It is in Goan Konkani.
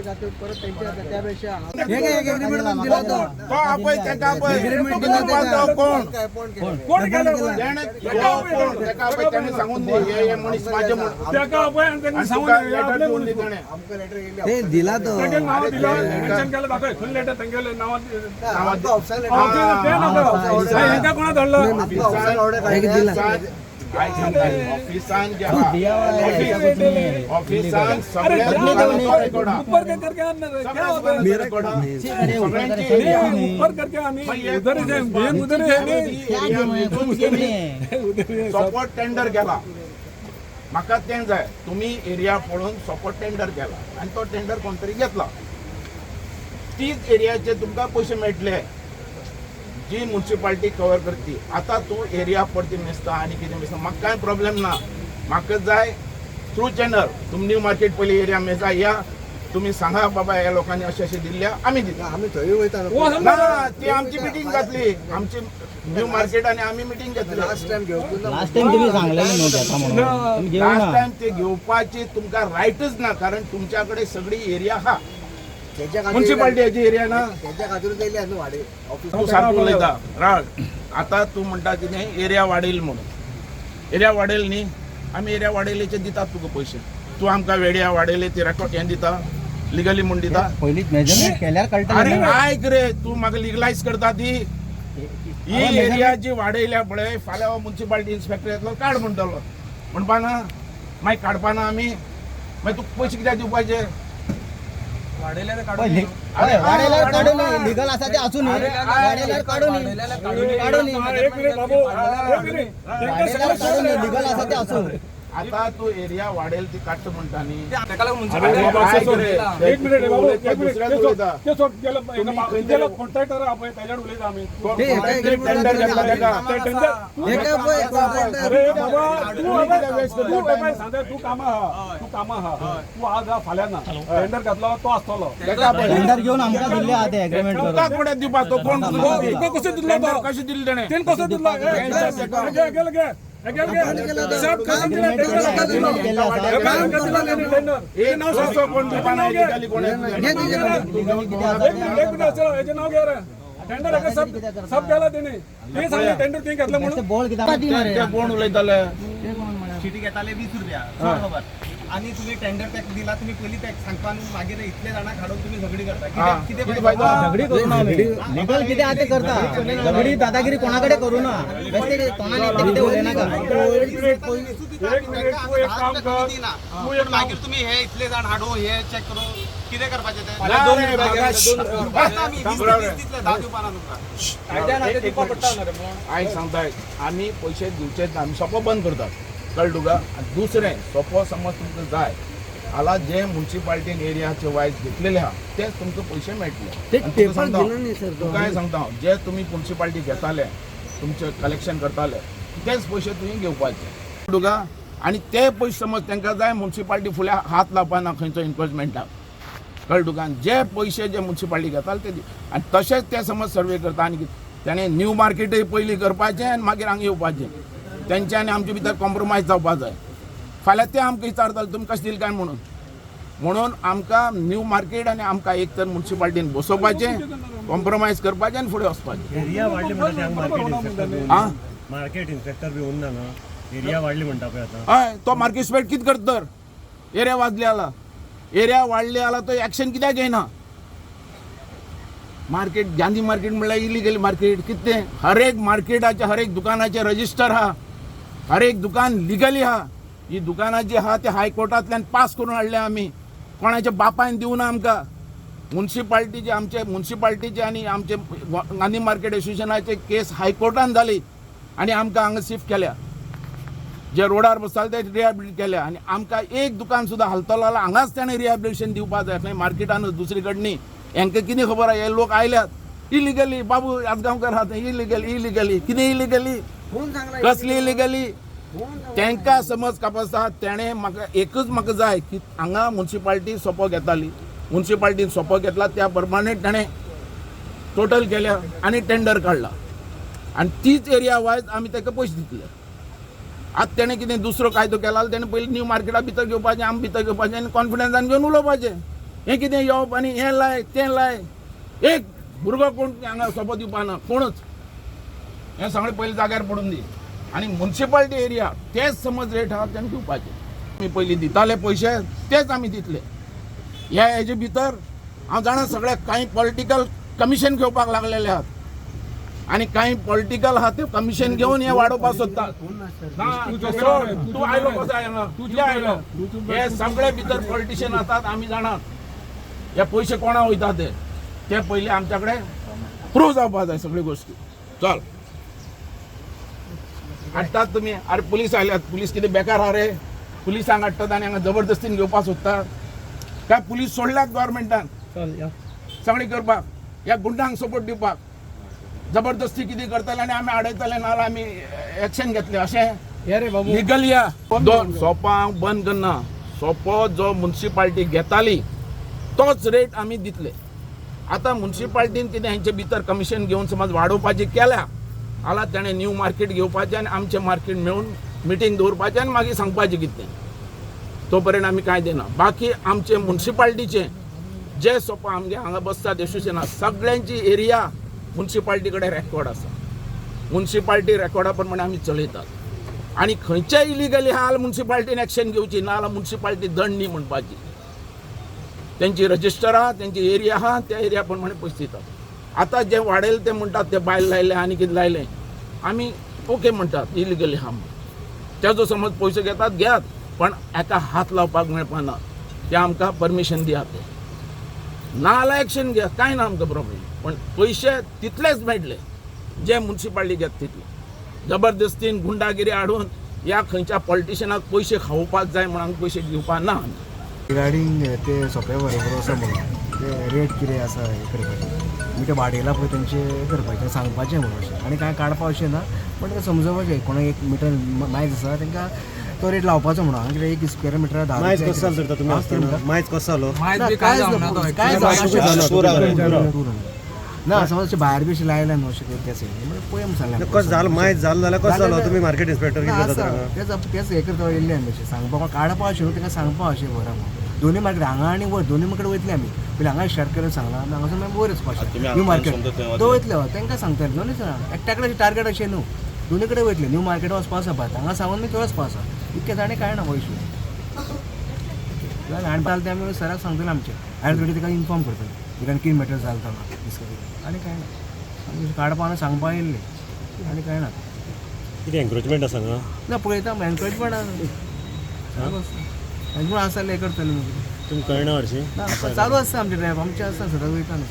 जाते परत तेंच्या त्या पेक्षा एग्रीमेंट दिला तो. तो आपय ताका आपय. Agreement दिला तो कोण? अपॉइंट केलं. कोण केलं? तेणे तो कोण ताका आपय, तेणे सांगून दी हे हे मनीस माझे म्हणून. ताका आपय आनी तांकां आनी सांगून तुका हे लेटर आपले दिवन दी मनीस. तेणे. आमकां लेटर येयली. ते दिला तो. तांगे नांव दिला, मेन्शन केलं दाखय, खंय लेटर तांगेले नांवां आमकां ऑफिसान लेटर हा, ते नाका. हा, हेंका कोणा धाडला? आमकां ऑफिसान ऑर्डर एक दिला. ऑफिसान जे आहा, ऑफिसान सगळ्या अरे, दुकानाचो रेकॉर्ड आहा. ऊपर के करके आन ना रे, क्या होता है? सगळ्या दुकानाचो रेकॉर्ड आहा. सगळ्यांची एरिया. नहीं, ऊपर करके आम्ही उधर ही है, गेम उधर ही है, नहीं. उधर ही है सब. सोपो टेंडर केला, म्हाका तें जाय. तुमी एरिया पळोवन सोपो टेंडर केला आनी तो टेंडर कोण तरी घेतला, तीच एरियाचे तुमकां पयशे मेळटले जी मुन्सिपाल्टी कवर करती. आतां तूं एरिया परती मेजता आनी कितें मेजता, म्हाका कांय प्रॉब्लेम ना. म्हाका जाय थ्रू चॅनल. तुमी न्यू मार्केट पयली एरिया मेजा या, तुमी सांगा बाबा ह्या लोकांनी अशें अशें दिल्ल्या, आमी दिता. आमी थंय वयता. वो समजा. ना, ती आमची मिटींग जातली, आमची न्यू मार्केट आनी आमी मिटींग घेतली. लास्ट टायम घेवंक ना. लास्ट टाइम तुम्ही सांगलेलं न्हू घेता म्हणून, तुम्ही घेऊ लास्ट ना. टायम ते घेवपाची तुमकां रायटच ना, कारण तुमच्या कडेन सगळी एरिया हा. तेच्या खातीर मुन्सिपाल्टीची एरिया ना. तेच्या खातीर येयले न्हू वाडे ऑफिस. तूं सारको उलयता राग. आतां तूं म्हणटा कितें एरिया वाडयल म्हणून, एरिया वाडयल न्ही, आमी एरिया वाडयल्याचे दितात तुका पयशे. तूं आमकां वेड्या वाडयले ते रेकॉर्ड हें दिता, लिगली म्हूण दिता. पयलीच मेजरमेंट केल्यार कळटा. अरे आयक रे, तूं म्हाका लिगलायज करता ती. ही एरिया जी वाडयल्या पळय, फाल्यां मुन्सिपाल्टी इन्स्पेक्टर येतलो, काड म्हणटलो, म्हणपा ना मागीर काडपा ना आमी, मागीर तुका पयशे कित्याक दिवपाचे? वाडयल्यार काडून लिगल आसा ते आसून वाडयल्यार काडून काडून एक मिनिट बाबू, एक मिनिट. तांकां सगळें वाडयल्यार काडून लिगल आसा ते आसून. आता तू एरिया वाडेल ती काडटा म्हणटा न्ही. अरे बाबा, ते सोड. एक मिनिट रे बाबू, एक मिनिट. दुसऱ्याच ते सोड, उलयता. ते सोड, गेलो गेलो कॉन्ट्रॅक्टर आहा पळय, ताज्याड उलयता आमी. टेंडर घेतला तेका. ते टेंडर तूं हे काय पळय, contractor. अरे बाबा, तू अबे, तू अबे सांगता, तू कामा आहा, तू कामा आहा, तू आज आहा, फाल्यां ना. टेंडर घातलो तो आसतलो. तेका पळय. टेंडर घेवन आमकां दिल्ले आहा ते एग्रीमेंट तुका करून. कोणे दिवपा तो कोण? तुका कसो दिल्लो तो? कशें दिलें तेणें? तेणें कसो दिल्लो? ए, ए, गेल गे, ए, गेल गे. साहेब, कसो दिला टेंडर? एग्रीमेंट केल्ले आसा. ए, बाय, कसो दिला तेणें टेंडर? एक कसो कोण दिवपा ना इलिगली कोण? घे तुझे. लिगली कितें आसा एक मिनिट, एक मिनिट, चलो, हेजें नाव घे रे. टेंडर हेका सब सब केला तेणें. तें सांगलें टेंडर तुवें घेतला म्हणून. ते बोल कित्याक ते कोण उलयताले? शिटी घेताले 20 रुपया, चड खबर. आनी तुमी टेंडर ताका दिला, तुमी पयलीं ताका सांगपान मागीर इतले जाणांक हाडून तुमी झगडी करता. हा. कितें कितें फायदो? फायदो? झगडी करू ना आमी. लिगल कितें आहा ते करता, झगडी दादागिरी कोणा कडेन करू ना. बेश्टे तोंडान येता कितें उलयनाका. एक मिनिट, एक मिनिट, तूं एक काम कर, तूं एक काम मागीर तुमी हे इतले जाण हाडून हे चेक करून कितें करपाचें तें? ना रे, म्हाका- आमी 20 दितले, 10 दिवपा ना तुमकां. आयक सांगता, आमी पयशे दिवचेच ना, आमी सोपो बंद करतात, कळ्ळें तुका? आनी दुसरें सोपो समज तुमकां जाय आला, जे मुन्सिपाल्टीन एरियाचे वायज घेतलेले आहा तेच तुमकां पयशे मेळटले. ते आनी तुका पेपर सांगता दिला न्ही सर तो. तुकाय सांगता हांव, जे तुमी मुन्सिपाल्टी घेताले, तुमचे कलेक्शन करताले, तेच पयशे तुवें घेवपाचे तुका. आनी ते पयशे समज तांकां जाय, मुन्सिपाल्टी फुडें हात लावपा ना खंयचो इन्क्रोचमेंटाक, कळ्ळें तुका? आनी जे पयशे जे मुन्सिपाल्टी घेताले ते आनी तशेंच ते समज सर्वे करता. आनी तेणें न्यू मार्केटय पयलीं करपाचें आनी मागीर हांगा येवपाचें. तेंच्या आनी आमचे भितर कॉम्प्रोमायज जावपा जाय. फाल्यां ते आमकां विचारताले तुमी कशें दिलें काय म्हणून. म्हणून आमकां न्यू मार्केट आनी आमकां एक तर मुन्सिपाल्टीन बसोवपाचें, कॉम्प्रोमायज करपाचें आनी फुडें वचपाचें. एरिया वाडली म्हणटा ते हांगा मार्केट इन्स्पेक्टर बी आं? मार्केट इन्स्पेक्टर बी उरना न्हू, एरिया वाडली म्हणटा पळय आतां. हय, तो मार्केट स्पेट कितें करता तर? एरिया वाजली जाला, एरिया वाडली जाला, तो एक्शन कित्याक घेयना? मार्केट, गांधी मार्केट म्हणल्यार इलिगल मार्केट कितें? हर एक मार्केटाचे हर एक दुकानाचे रजिस्टर आहा, हर एक दुकान लिगली आहा. ही दुकानां जी आहा ते हायकोर्टांतल्यान पास करून हाडल्या आमी, कोणाच्या बापायन दिवना आमकां. मुन्सिपाल्टीचे, आमचे मुन्सिपाल्टीचे आनी आमचे गांधी मार्केट एसोसिएशनाचे केस हायकोर्टान जाली आनी आमकां हांगा शिफ्ट केल्या. जे रोडार बसताले ते रिहॅबिलिटेट केल्या आनी आमकां एक दुकान सुद्दां हालतलो जाल्यार हांगाच ताणें रिहॅबिलिटेशन दिवपा जाय, खंय मार्केटानूच, दुसरी कडेन न्ही. हांकां कितें खबर आहा? हे लोक आयल्यात इलिगली. बाबू आजगांवकर आहा थंय इलिगली, इलिगली कितें इलिगली? कोण सांगला? कसली इलिगली? तांकां समज कापस आहा. तेणें म्हाका एकच म्हाका जाय की हांगा मुन्सिपाल्टी सोपो घेताली, मुन्सिपाल्टीन सोपो घेतला त्या प्रमाणे ताणें टोटल केल्या आनी टेंडर काडला आनी तीच एरिया वायज आमी ताका पयशे दितले. आतां तेणें कितें दुसरो कायदो केला जाल्यार तेणें पयलीं न्यू मार्केटा भितर घेवपाचें, आमी भितर घेवपाचें आनी कॉन्फिडन्सान घेवन उलोवपाचें. हें कितें येवप आनी हें लाय तें लाय. एक भुरगो कोण हांगा सोपो दिवपा ना कोणूच. हें सगळें पयलीं जाग्यार पडून दी. आनी मुन्सिपालिटी एरिया तेच समज रेट आहा तेंकां दिवपाचे. आमी पयलीं दिताले पयशे तेच आमी दितले. ह्या हेजे भितर हांव जाणा सगळे कांय पॉलिटिकल कमिशन घेवपाक लागलेले आहात आनी कांय पॉलिटिकल आहा ते कमिशन घेवन हे वाडोवपाक सोदतात. ना सोड, तूं आयलो कसो आयलो, तुजे आयलो. हे सगळे भितर पॉलिटिशियन आसात आमी जाणात. हे पयशे कोणा वयता ते ते पयलीं आमच्या कडेन प्रूव जावपा जाय सगळ्यो गोश्टी. चल हाडटात तुमी. अरे पुलीस आयल्यात, पुलीस कितें बेकार आहा रे? पुलिसांक हाडटात आनी हांगा जबरदस्तीन घेवपाक सोदतात. काय पुलीस सोडल्यात गव्हर्मेंटान सगळें करपाक, ह्या गुंडांक सपोर्ट दिवपाक. जबरदस्ती कितें करतले आनी आमी आडयतले, नाजाल्यार आमी एक्शन घेतले अशें लिगल. या दोन सोपा हांव बंद करना. सोपो जो मुन्सिपाल्टी घेताली तोच रेट आमी दितले. आतां मुन्सिपाल्टीन कितें हेंचे भितर कमिशन घेवन समज वाडोवपाची केल्या जाल्यार तेणें न्यू मार्केट घेवपाचें आनी आमचें मार्केट मेळून मिटींग दवरपाचें आनी मागीर सांगपाचें कितें. तो पर्यंत आमी कांय दिना. बाकी आमचे मुन्सिपाल्टीचे जे सोपा आमगे हांगा बसतात एसोसिएशना सगळ्यांची एरिया मुन्सिपाल्टी कडेन रेकॉर्ड आसा. मुन्सिपाल्टी रेकॉर्डा प्रमाणे आमी चलयतात. आनी खंयच्याय इलिगली आहा जाल्यार मुन्सिपाल्टीन एक्शन घेवची, ना जाल्यार मुन्सिपाल्टी दंड न्ही म्हणपाची. तेंची रजिस्टर आहा, तेंची एरिया आहा, त्या एरिया प्रमाणे पयशे दितात. आतां जे वाडयले ते म्हणटात ते बायल लायले आनी कितें लायलें, आमी ओके म्हणटात इलिगली आहा म्हणून. तेजो समज पयशे घेतात घेयात, पण एका हात लावपाक मेळपा ना. ते आमकां परमिशन दियात, ते ना जाल्यार एक्शन घेयात, कांय ना आमकां प्रॉब्लेम. पण पयशे तितलेच मेळटले जे मुन्सिपाल्टी घेता तितले. जबरदस्तीन गुंडागिरी हाडून ह्या खंयच्या पॉलिटिशनाक पयशे खावोवपाक जाय म्हणून पयशे घेवपाक ना आमी. रिगार्डींग ते सोंपे बरोबर आसा म्हणून ते रेट कितें आसा हें करपाचें, म्हणजे ते वाडयला पळय तेंचे हें करपाचें, सांगपाचें म्हणून अशें. आनी कांय काडपा अशें ना, पण तें समजोवपाचें. कोणाक एक मिटर मायज आसा तांकां तो रेट लावपाचो म्हणून. हांगा कितें एक स्क्वेअर मिटर 10 मायज रुपया कसो जालो तर तुमी हांव आसतना? मायज कसो जालो? ना, कांयच ना, कांयच ना. समज अशें भायर बी अशें लायलें न्हू अशें त्या सायडीन म्हणजे पळय म्हूण सांगलें. कसो जालो मायज जालो जाल्यार कसो जालो? तुमी मार्केट इन्स्पेक्टर ना, कितें आसा. करता? तेच तेच हें करता येयल्ले आमी अशें सांगपाक काडपा अशें न्हू, तांकां सांगपा अशें बरें म्हणून. दोनूय मार्केट हांगा आनी वयर दोनूय मार्केट वयतले आमी. पयलीं हांगा स्टार्ट केलें सांगलां, आमी हांगासून मागीर वयर वचपाचें न्यू मार्केट तो वयतले. हय, तांकां सांगतले दोनूय जाणां एकट्या कडेन टार्गेट अशें न्हू, दोनूय कडेन वयतले. न्यू मार्केट वचपा आसा भायर, हांगा सांगून मागीर थंय वचपा आसा. इतकें जाणें कांय ना हो इशू. आनी जालें तें आमी सराक सांगतले आमचे, आनी थोडी ताका इन्फॉर्म करतले कारण कितें मॅटर जालें तो हांगा डिस्कस. आनी कांय ना, आमी काडपा आनी सांगपा येयल्ले आनी कांय ना. कितें एन्क्रोचमेंट आसा हांगा? ना पळयता, एनकरेजमेंट एनकरेजमेंट आसा जाल्यार हें करतले मागीर. तुमकां कळना हरशीं? ना, चालू आसता आमचें ड्रायव्ह, आमचें आसता सदांच वयता न्हू.